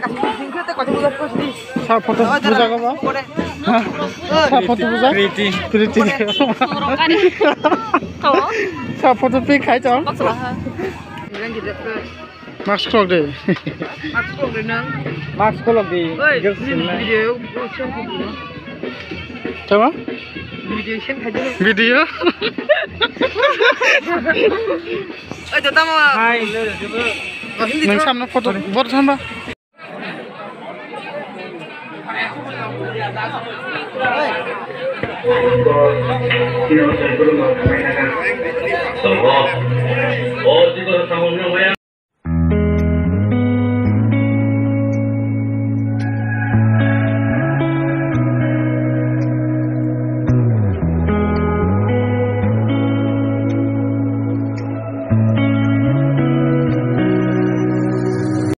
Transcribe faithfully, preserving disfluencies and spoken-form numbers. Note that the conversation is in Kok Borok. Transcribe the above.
Sa photo buja ko ba? Sa photo buja? Pretty. Pretty. Sa photo pic khai chong. Mask khulok di. Mask khulok di. Oi, video. Tama? Video send khai di. Video? Oi, to tamo. Hai. Nwng samno photo bor thamba.